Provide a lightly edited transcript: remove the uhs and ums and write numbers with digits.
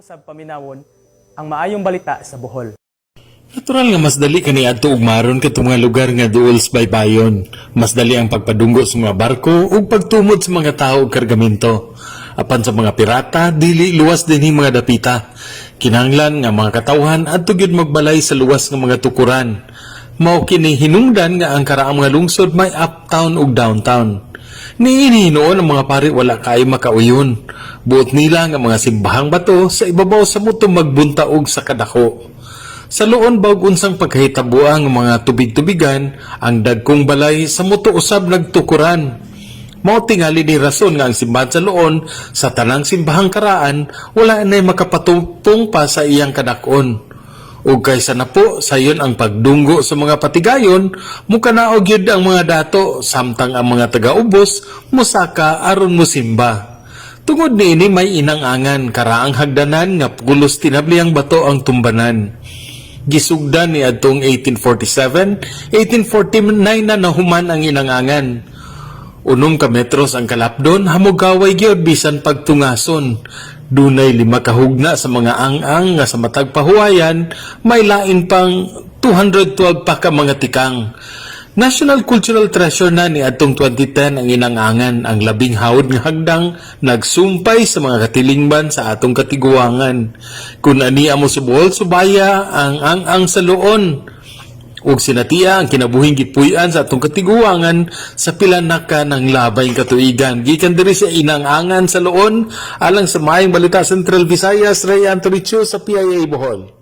Usab paminawon ang maayong balita sa Bohol. Natural nga mas dali kani adto ug maron kadtong mga lugar nga duol sa baybayon. Mas dali ang pagpadunggo sa mga barko ug pagtumod sa mga tao ug kargamento. Apan sa mga pirata, dili luwas dinhi mga dapita. Kinahanglan nga mga katawhan adto gyud magbalay sa luwas nga mga tukuran. Mao kini hinungdan nga ang karaang mga lungsod may uptown ug downtown. Niini hinuon ang mga pari wala kaayo makauyon. Buot nila nga mga simbahang bato sa ibabaw sa muto magbuntaog sa kadako. Sa Loon bag unsang pagkahitabuan ng mga tubig-tubigan, ang dagkong balay sa muto usab nagtukuran. Mao tingali ni rason nga ang simbahan sa Loon sa tanang simbahang karaan wala nay makapatupong pa sa iyang kadakon. Ug kaysa napo sayon ang pagdunggo sa mga patigayon, mukanaog gyud ang mga dato samtang ang mga taga-ubos musaka aron mosimba. Tungod niini may inang-angan karaang hagdanan nga pulos tinabli ang bato ang tumbanan. Gisugdan ni adtong 1847, 1849 na nahuman ang inangangan. 6 ka metros ang kalapdon, hamugaway gyud bisan pagtungason. Dunay 5 ka hugna sa mga ang-ang nga sa matag pahuwayan, may lain pang 212 pa ka mga tikang. National Cultural Treasure na ni adtong 2010 ang inangangan, ang labing hawod nga hagdang nagsumpay sa mga katilingban sa atong katiguangan. Kung ani amo sa Bohol, subaya ang ang-ang sa Loon. Ug sinatia ang kinabuhing gipuy-an sa atong katiguangan sa pila na ka ng labay katuigan. Gikan diri sa inangangan sa Loon, alang sa Maayong Balita Central Visayas, Ray Anthony Chu sa PIA Bohol.